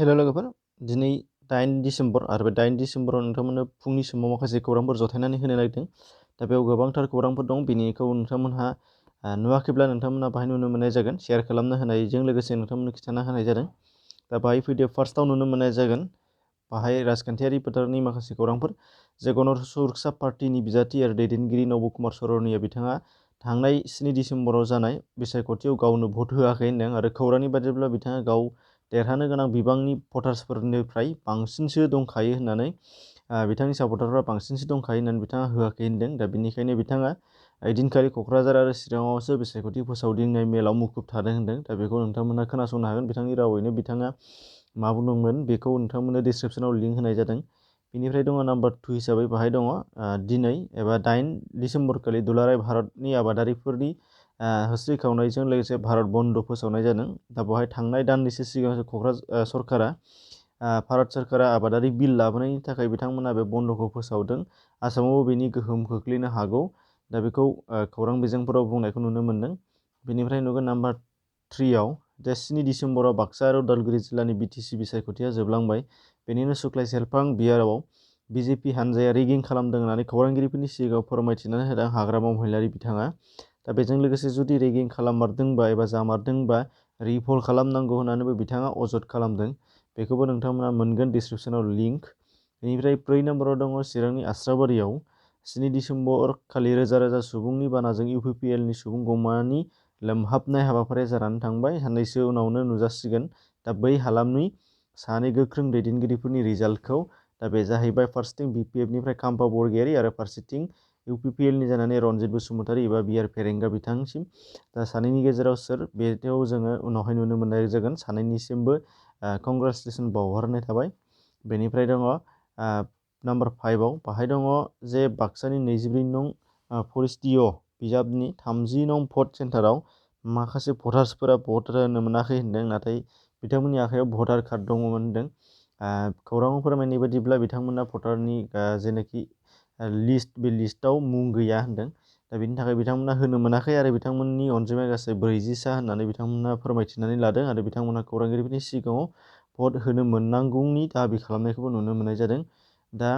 हेल' लोगोफोर, दिनै 8 डिसेम्बर आरो बे 8 डिसेम्बराव नोंथांमोननो फुंनि समाव माखासे खौरांफोर जथायनानै होनो नागिरदों। दा बेयाव गोबांथार खौरांफोर दं, बेनिखौ नोंथांमोनहा नुवाखैब्ला नोंथांमोनहा बाहाय नुनो मोननाय जागोन। शेयार खालामना होनायजों लोगोसे नोंथांमोननो खिन्थाना होनाय जादों। दा बाहाय फैदो, फार्स्टआव नुनो मोननाय जागोन बाहाय राजखान्थियारि फोथारनि माखासे खौरांफोर। जे गण सुरक्षा पार्टीनि बिजाथि आरो दैदेनगिरि नब कुमार सरनिया बिथाङा थांनाय 7 डिसेम्बराव जानाय बिसायख'थियाव गावनो भट होआखै होनदों आरो खौरांनि बादिब्ला बिथाङा गाव देरहानो गोनां बिबांनि भटार्सफोरनिफ्राय बांसिनसो दंखायो होननानै बिथांनि सापर्टारफ्रा बांसिनसो दंखायो होननानै बिथाङा होआखै होनदों। दा बेनिखायनो बिथाङा ओइदिनखालि क'क्राझार आरो चिराङावसो बिसायख'थि फोसावदिंनाय मेलाव मुखुब थादों होनदों। दा बेखौ नोंथांमोना खोनासंनो हागोन, बिथांनि रावैनो बिथाङा मा बुंदोंमोन बेखौ नोंथांमोननो डिसक्रिपसनाव लिंक होनाय जादों। बेनिफ्राय दङ नाम्बार 2 हिसाबै बाहाय दङ दिनै एबा 8 डिसेम्बरखालि दुलाराय भारतनि आबादारिफोरनि होस्रि खावनायजों लोगोसे भारत बन्द फोसावनाय जादों। दा बेवहाय थांनाय दाननैसो सिगांसो क'क्राझार सरकारा भारत सरकारा आबादारि बिल लाबोनायनि थाखाय बिथांमोना बे बन्द'खौ फोसावदों। आसामावबो बेनि गोहोम खोख्लैनो हागौ, दा बेखौ खौरां बिजोंफोराव बुंनायखौ नुनो मोन्दों। बेनिफ्राय नुगोन नाम्बार 3आव जे 7 डिसेम्बराव बाक्सा आरो उदालगुरि जिल्लानि बिटिसि बिसायख'थिया जोबलांबाय। बेनिनो सुक्लाय सेरफां बियाराव बिजेपि हानजाया रेगिं खालामदों होननानै खौरांगिरिफोरनि सिगाङाव फोरमायथिनानै होदों हाग्रामा महिलारि बिथाङा। दा बेजों लोगोसे जुदि रेगिं खालाममारदोंबा एबा जामारदोंबा रिभल खालामनांगौ होननानैबो बिथाङा अजद खालामदों। बेखौबो नोंथांमोना मोनगोन डिसक्रिपसनाव लिंक। बेनिफ्राय 4 नम्बराव दङ चिरांनि आस्राबारियाव 7 डिसेम्बर खालि रोजा रोजा सुबुंनि बानाजों इउपिपिएलनि सुबुं गमानि लोमहाबनाय हाबाफारिया जानानै थांबाय। साननैसो उनावनो नुजासिगोन दा बै हालामनि सानै गोख्रों दैदेनगिरिफोरनि रिजाल्टखौ। दा बे जाहैबाय फारसेथिं बिपिएफनिफ्राय खाम्फा बरगयारि आरो फारसेथिं इउपिपिएलनि जानानै रनजित बसुमतारी एबा बिआर फेरेंगा बिथांसिम। दा सानैनि गेजेराव सोर, बेयाव जोङो उनावहाय नुनो मोननाय जागोन। सानैनिसिमबो कंग्रेचुलेसन बावहरनाय थाबाय। बेनिफ्राय दङ नाम्बार 5आव बाहाय दङ जे बाक्सानि 24 नं फरेस्टिय' बिजाबनि 30 नं भट सेन्टाराव माखासे भटार्सफोरा भट होनो मोनाखै होनदों, नाथाय बिथांमोननि आखायाव भटार कार्ड दङमोन होनदों। खौराङाव फोरमायनाय बादिब्ला बिथांमोना भटारनि जेनाखि लिस्ट, बे लिस्टआव मुं गैया होनदों। दा बेनि थाखाय बिथांमोना होनो मोनाखै आरो बिथांमोननि अनजिमाया गासै 40सा होननानै बिथांमोना फोरमायथिनानै लादों आरो बिथांमोना खौरांगिरिफोरनि सिगाङाव भट होनो मोननांगौनि दाबि खालामनायखौबो नुनो मोननाय जादों। दा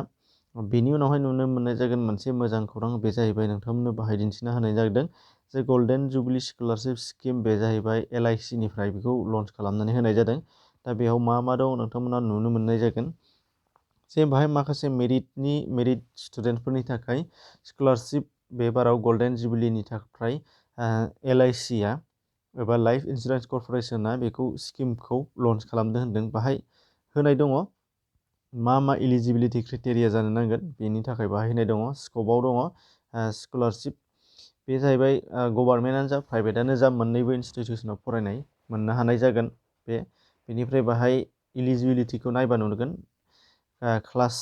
बेनि उनावहाय नुनो मोननाय जागोन मोनसे मोजां खौरां, बे जाहैबाय नोंथांमोननो बाहाय दिन्थिना होनाय जादों जे गल्डेन जुबलि स्कलारशिप स्किम, बे जाहैबाय LICनिफ्राय बेखौ लन्च खालामनानै होनाय जादों। दा बेयाव मा मा दं नोंथांमोना नुनो मोननाय जागोन जे बाहाय माखासे मेरिट स्टुडेन्टफोरनि थाखाय स्कलारशिप बे बाराव गल्डेन जुबलिनि थाखाय LICआ एबा लाइफ इन्सुरेन्स कर्परेसना बेखौ स्किमखौ लन्च खालामदों होनदों। बाहाय होनाय दङ मा मा इलिजिबिलिटि क्राइटेरिया जानो नांगोन बेनि थाखाय बाहाय होनाय दङ। स्कपआव दङ स्कलारशिप, बे जाहैबाय गभार्नमेन्टआनो जा प्राइभेटआनो जा मोननैबो इनस्टिटिउसनाव फरायनाय मोननो हानाय जागोन बेनिफ्राय बाहाय इलिजिबिलिटिखौ नायबा नुगोन क्लास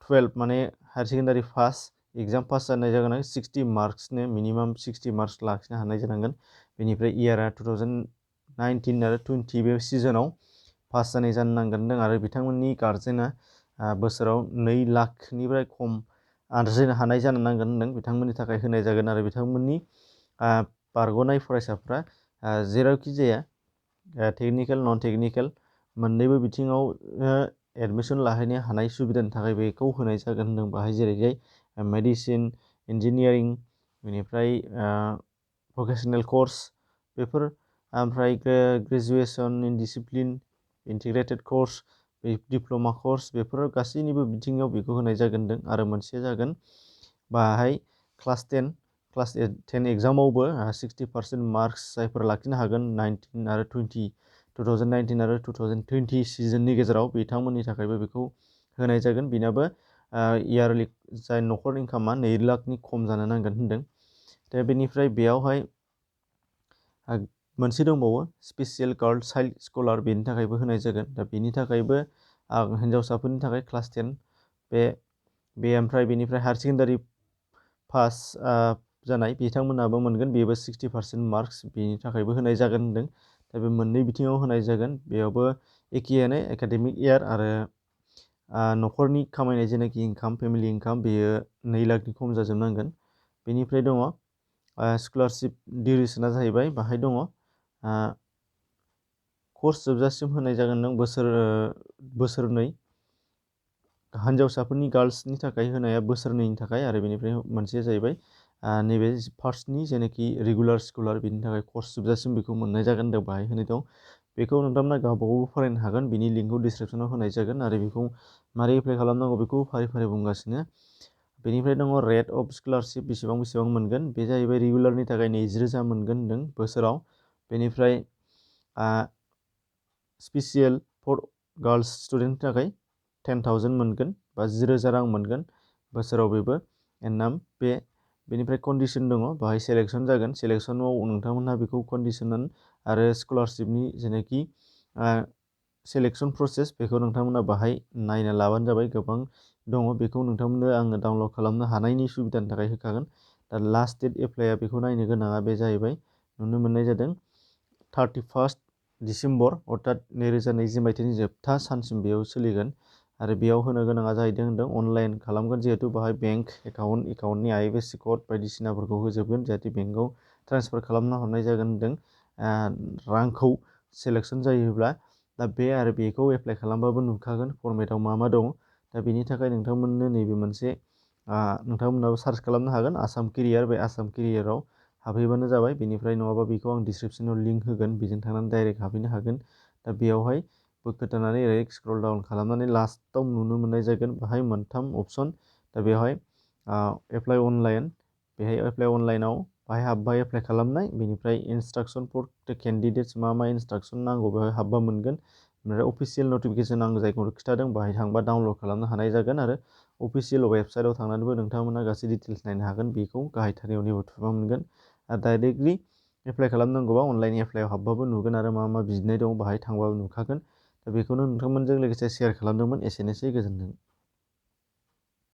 12 माने higher secondary pass exam pass जानाय जागोन, 60 मार्क्सनो मिनिमाम 60 मार्क्स लाखिनो हानाय जानांगोन। बेनिफ्राय इयारा 2019 आरो 20 बे सिजनाव पास जानाय जानो नांगोन होनदों आरो बिथांमोननि गार्जेना बोसोराव 2 लाखनिफ्राय खम आरजिनो हानाय जानो नांगोन होनदों। बिथांमोननि थाखाय होनाय जागोन आरो बिथांमोननि बारग'नाय फरायसाफ्रा जेरावखि जाया टेकनिकेल नन टेकनिकेल मोननैबो बिथिङाव एडमिसन लाहैनो हानाय सुबिदानि थाखाय बेखौ होनाय जागोन होनदों। बाहाय जेरैहाय मेडिसिन, इन्जिनियारिं, बेनिफ्राय भकेसनेल कर्स बेफोर, ओमफ्राय graduation in discipline, integrated course, diploma course, बेफोर गासैनिबो बिथिङाव बेखौ होनाय जागोन होनदों। आरो मोनसेया जागोन बाहाय क्लास 10 एग्जामावबो 60% मार्क्स जायफोर लाखिनो हागोन 2019 आरो 2020 सिजननि गेजेराव, बिथांमोननि थाखायबो बेखौ होनाय जागोन। बेनाबो इयारलि जाय न'खर इनकामा 2 लाखनि खम जानो नांगोन होनदों। दा बेनिफ्राय बेयावहाय मोनसे दंबावो स्पेसियेल गार्ल चाइल्ड स्कलार, बेनि थाखायबो होनाय जागोन। दा बेनि थाखायबो हिन्जावसाफोरनि थाखाय क्लास 10 बे ओमफ्राय बेनिफ्राय हायार सेकेन्डारि पास जानाय बिथांमोनाबो मोनगोन, बेबो 60% मार्क्स, बेनि थाखायबो होनाय जागोन होनदों। दा बे मोननै बिथिङाव होनाय जागोन। बेयावबो एखेयानो एकाडेमिक इयार आरो न'खरनि खामायनाय जेनाखि इनकाम, फेमिलि इनकाम, बेयो 2 लाखनि खम जाजोबनांगोन। बेनिफ्राय दङ स्कलारशिप डिउरेसना जाहैबाय बाहाय दङ कर्स जोबजासिम होनाय जागोन नों बोसोरनै। हिन्जावसाफोरनि गार्ल्सनि थाखाय होनाया बोसोरनैनि थाखाय आरो बेनिफ्राय मोनसेया जाहैबाय नैबे फार्स्टनि जेनाखि रेगुलार स्कलार बेनि थाखाय कर्स जोबजासिम बेखौ मोननाय जागोन होनदों बाहाय होनाय दं। बेखौ नोंथांमोना गावबागावबो फरायनो हागोन। बिनि लिंकखौ डिसक्रिपसनाव होनाय जागोन आरो बेखौ मारै एप्लाइ खालामनांगौ बेखौ फारि फारि बुंगासिनो। बेनिफ्राय दङ रेट अफ स्कलारशिप बेसेबां मोनगोन। बे जाहैबाय रेगुलारनि थाखाय 20,000 मोनगोन होनदों बोसोराव। बेनिफ्राय स्पेसियेल फर गार्ल्स स्टुडेन्टनि थाखाय 10,000 मोनगोन बा 10,000 रां मोनगोन बोसोराव बेबो एनाम पे। बेनिफ्राय कन्डिसन दङ बाहाय सेलेक्सन जागोन। सेलेक्सनाव नोंथांमोनहा बेखौ कन्डिसन आरो स्कलारशिपनि जेनाखि सेलेक्सन प्रसेस बेखौ नोंथांमोना बाहाय नायना लाबानो जाबाय। गोबां दङ बेखौ नोंथांमोननो आङो डाउनलड खालामनो हानायनि सुबिदानि थाखाय होखागोन। दा लास्ट डेट एप्लाइआ बेखौ नायनो गोनाङा बे जाहैबाय नुनो मोननाय जादों 31 डिसेम्बर अर्थात 2020 मायथाइनि जोबथा सानसिम बेयाव सोलिगोन आरो बेयाव होनो गोनाङा जाहैदों होनदों अनलाइन खालामगोन जिहेतु बाहाय बेंक एकाउन्टनि IFSC कड बायदिसिनाफोरखौ होजोबगोन जाहाथे बेंकआव ट्रेन्सफार खालामना हरनाय जागोन होनदों रांखौ सेलेक्सन जायोब्ला। दा बे आरो बेखौ एप्लाइ खालामबाबो नुखागोन फर्मेटआव मा दं। दा बेनि थाखाय नोंथांमोननो नैबे मोनसे नोंथांमोनाबो सार्च खालामनो हागोन आसाम केरियार। बे आसाम केरियाराव हाबहैबानो जाबाय। बेनिफ्राय नङाबा बेखौ आं डिसक्रिपसनाव लिंक होगोन बेजों थांनानै डाइरेक्ट हाबहैनो हागोन। दा बेयावहाय बोखोथानानै ओरै स्क्रल डाउन खालामनानै लास्टाव नुनो मोननाय जागोन बाहाय 3 अपसन। दा बेवहाय एप्लाइ अनलाइन, बेहाय एप्लाइ अनलाइनाव बाहाय हाबबा एप्लाइ खालामनाय। बेनिफ्राय इन्सट्राक्सन फर द केन्डिडेट्स मा इन्सट्राक्सन नांगौ बेवहाय हाबबा मोनगोन। ओमफ्राय अफिसियेल नटिफिकेसन आं जायखौ खिथादों बाहाय थांबा डाउनलड खालामनो हानाय जागोन आरो अफिसियेल वेबसाइटआव थांनानैबो नोंथांमोना गासै डिटेल्स नायनो हागोन। बेखौ गाहायथारियाव नेबो थुबा मोनगोन। आरो डाइरेक्टलि एप्लाइ खालामनांगौबा अनलाइन एप्लाइआव हाबबाबो नुगोन आरो मा बिनाय दं बाहाय थांबाबो नुखागोन। दा बेखौनो नोंथांमोनजों लोगोसे शेयार खालामदोंमोन। एसेनोसै, गोजोन्थों।